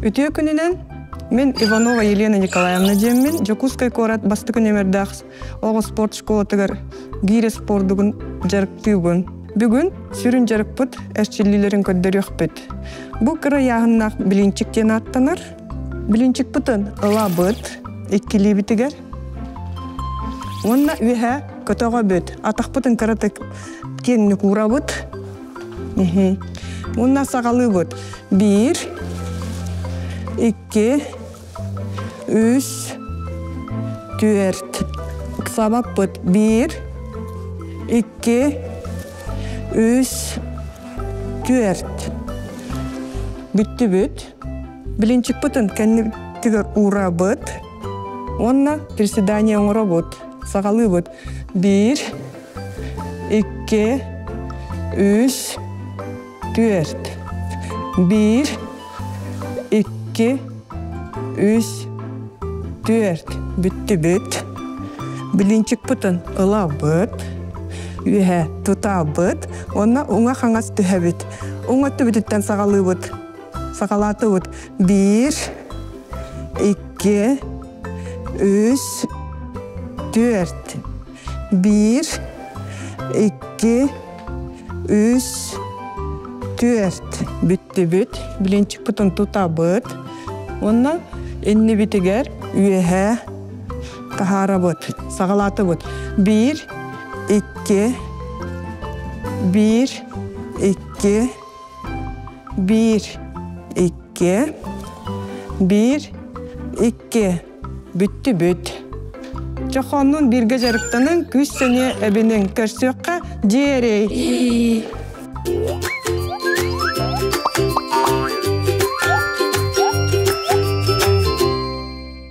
Үтүө күнүнэн мин Иванова Елена Николаевна диэммин Дьокуускай куорат бастакы нүөмэрдээх оҕо спорт школатыгар гиирэ спордугун дьарыктыыбын. Бүгүн сүрүн дьарыкпыт эрчиллиилэрин көрдөрүөхпүт. Бу кыра ыйааһыннаах блинчик диэн ааттанар. Блинчикпытын ылабыт иккилиибитигэр уонна үөһэ көтөҕөбүт. Атахпытын кыратык киэҥник уурабыт. Уонна саҕалыыбыт. Биир, икки, үс, түөрт. Ыксаабаппыт. Биир, икки, үс, түөрт. Бүттүбүт. Блинчикпытын кэннибитигэр уурабыт. Уонна приседание оҥоробут. Саҕалыыбыт. Биир, икки, үс, түөрт. Биир, икки, үс, түөрт. Бүттүбүт. Блинчикпытын ылабыт, үөһэ тутабыт уонна уҥа-хаҥас түһэбит. Уҥа өттүбүтүттэн саҕалыыбыт. Саҕалаатыбыт. Биир, икки, үс, түөрт. Биир, икки, үс, түөрт. Бүттүбүт. Блинчикпытын тутабыт. Уонна иннибитигэр үөһэ таһаарабыт. Саҕалаатыбыт. Биир, икки, биир, икки, биир, икки, биир, икки. Бүттүбүт. Чохооннуун бииргэ дьарыктаныҥ, күүс-сэниэ эбиниҥ. Көрсүөххэ, дьиэрэй!